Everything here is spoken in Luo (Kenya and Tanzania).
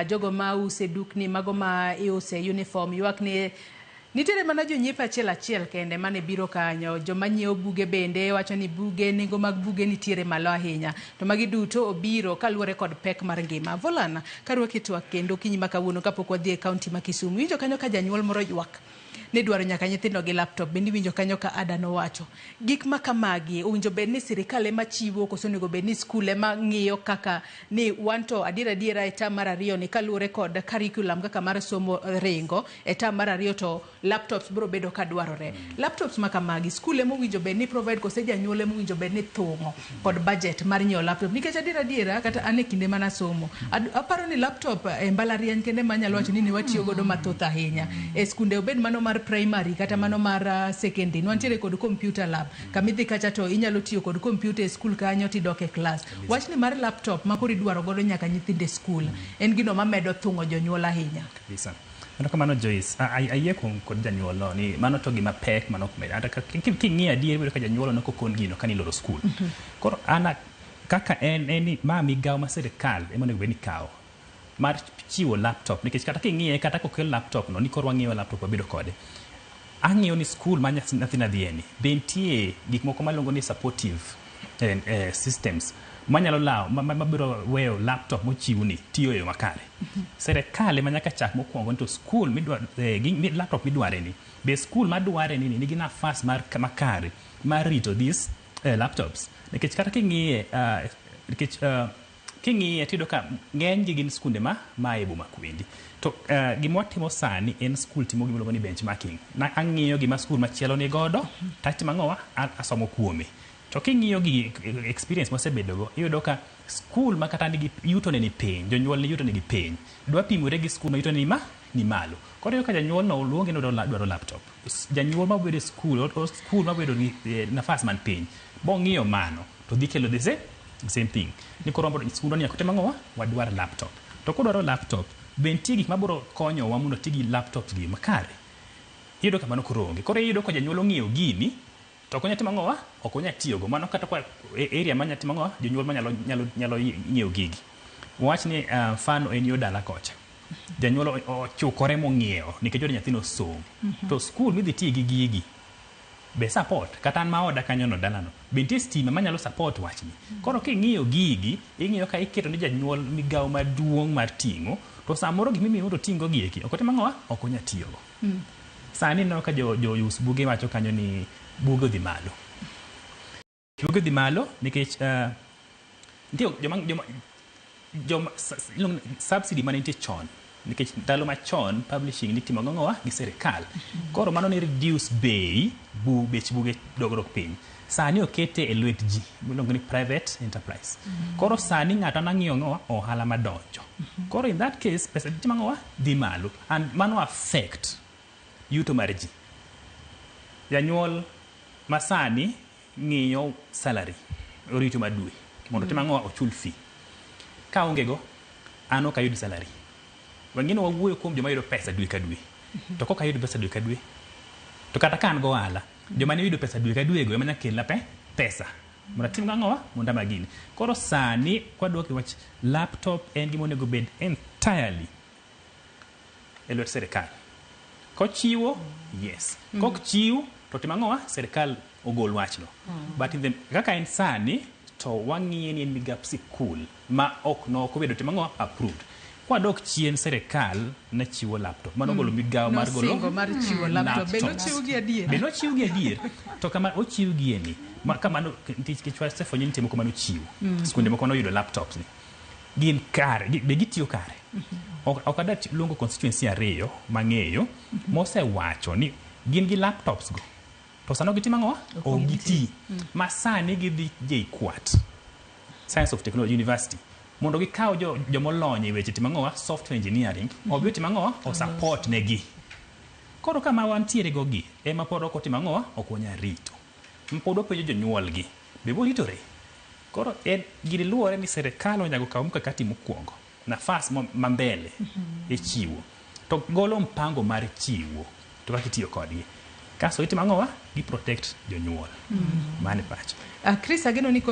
Jogo ma use dukni, mago ma iuse uniform, ywak ni nitiere mana jonyiepo achiel achiel kende mane biro kanyo. Joma nyiewo buge bende wacho ni buge, nengo mag buge nitiere malo ahinya. To magi duto obiro kaluwore kod pek mar ngima. Volan, karwaki twak kendo okinyi ma kawuono kapok wadhi e kaunti ma Kisumu. Iwinjo kanyo ka janyuol moro ywak ni dwaro nyaka nyithindo gi laptop. Bende iwinjo kanyo ka Ada nowacho. Gik ma kamagi owinjo bed ni sirikal ema chiwo koso onego bed ni skul ema ng'iyo kaka ni wan to adier adiera e term mar ariyo ni kaluwore kod curriculum kaka mar somo ringo e term mar ariyo to laptops biro bedo ka dwarore. Laptops ma kamagi skul ema owinjo bed ni provide kose janyuol ema owinjo bed ni thung'o kod budget mar nyiewo laptop nikech adier adiera kata an e kinde mana somo aparo ni laptop e mbalariany kende manyalo wacho ni ne watiyo godo mathoth ahinya e skunde, obed mano mar primary kata mano mar secondary. Nwantiere kod computer lab kamidhi kacha to inyalo tiyo kod computer e skul kanyo tidok e klas. Wachni mar laptop ma koro idwaro godo nyaka nyithindo e skul en gino mamedo thung'o jonyuol ahinya. Kabisa. Erokamano, Joyce. Ayie kuom kod janyuol no ni mano to gima pek mano ok med. Ata king'iyo adier, iyudo ka janyuol no kokon gino kani iloro skul. Koro an kaka en ni ma migawo ma sirikal ema onego bed ni kawo mar chiwo laptop, nikech kata king'iye, kata kokel laptop no ni koro wang'iyo laptop wabedo kode. Ang'iyo ni skul ma nyathina dhiye ni be nitie gik moko maluongo ni supportive systems manyalo lawo mabiro weyo laptop mochiw ni tiyo e yo makare. Sirikal ema nyaka chak mokwongo ni to skul midwa laptop midware ni be skul madware ni nigi nafas mar makare mar rito these laptops, nikech kata king'iye nikech king'iye tiyudo ka ng'eny gi gin skunde ma e boma kwendi to gima watimo sani en skul timo gima iluongo ni benchmarking na ang'iyo gima skul machielo ni godo tatimo ang'owa asomo kuome. To king'iyo gi experience mosebedogo, iyudo ka skul ma kata nigi yuto ne ni piny, jonyuol ne yuto nigi piny, dwa pimore gi skul ma yuto ne ni ni malo. Koro iyudo ka janyuol no luonge ni dwaro laptop. Janyuol mabedo e skul o skul mabedo gi nafas man piny bong'iyo mano to dhi kelo the same thing ni koro skundwa ni nyaka otim ang'owa, wadwar laptop. To kodwaro laptop, be nitie gik mabiro konyowa mondo ti gi laptops gi makare? Iyudo ka mano koro onge. Koro iyudo ka janyuol ong'iewo gini to ok onyal timo ang'owa, ok onyal tiyogo. Mano kata kwa area manya timo ang'owa, jonyuol manyalo nyalo nyiewo gigi. Wach ni mfano en yo dala kocha. Janyuol ochukore mong'iewo nikech odwa nyathino osom. To skul midhi tiye gi gigi be support kata an ma oda kanyo no dalano be nitie stima manyalo support wachni? Koro king'iyo gigi, ing'iyo ka iketo ne janyuol migawo maduong' mar ting'o, to samoro gimimiyo mondo oting'go gi eki ok otim ang'owa, ok onya tiyogo. Sani ineno ka jo us buge wacho kanyo ni buge odhi malo, buge odhi malo nikech nitie joma subsidy mane nitie chon, nikech ndalo machon publishing nitimo gang'owa gi sirikal. Koro mano ne reduce bei bech buge dogruok piny. Sani okete e lwet ji miluongo ni private enterprise. Koro sani ng'ato anang'iyo ng'owa ohala madonjo. Koro in that case pesa timo ang'owa dhi malo and mano affect yuto mar ji. Janyuol masani ng'iyo salary orito mar dwe mondo otim ang'owa, ochul fee. Ka onge go, an ok ayud salary. Wang'e ni wawuoyo kuom joma yudo pesa dwe ka dwe. To kok ayud pesa dwe ka dwe, to kata ka an go ohala, joma ne yudo pesa dwe ka dwe go ema nyaka kelna pesa mondo atim ang'owa, mondo ama gini. Koro sani kwadwoko e wach laptop, en gima onego bed entirely e lwet sirikal. Kochiwo, yes. Kok chiw, to tim ang'owa, sirikal ogol wachno. But in the, kaka en sani, to wang'iye ni en migap sikul ma ok nok obedo tim ang'owa approved. Kwadok chien, sirikal ne chiwo laptop. Mano golo migawo mar golo Nosingo mar chiwo laptop. Be laptops. Nochiwgi adier? Be nochiwgi adier? To kama ochiwgie ni, ma kamano nikech wasefwenyo ni nitie moko manochiwo. Skunde moko noyudo laptops ni. Gin kare, be gitiyo kare? Ok adwa luongo constituency ariyo mang'eyo mosewacho ni gin gi laptops go. To sano gitimo ang'o? Ok giti. Ma sani gidhi JKUAT, Science of Technology University, mondo gikaw jomolony e weche timo ang'owa, software engineering, obi otim ang'owa, o support negi. Koro kama wantiere go gi ema pod ok otimo ang'owa, ok wanyal rito. Pod wapenjo jonyuol gi, be boritore? Koro en gini luwore ni sirikal onego kaw mkakati mokwongo, nafas ma mbele e chiwo. To golo mpango mar chiwo to kaka itiyo kodgi. Kasto itimo ang'owa? Gi protect jonyuol. Mano e pacha. Chris, ageno ni koro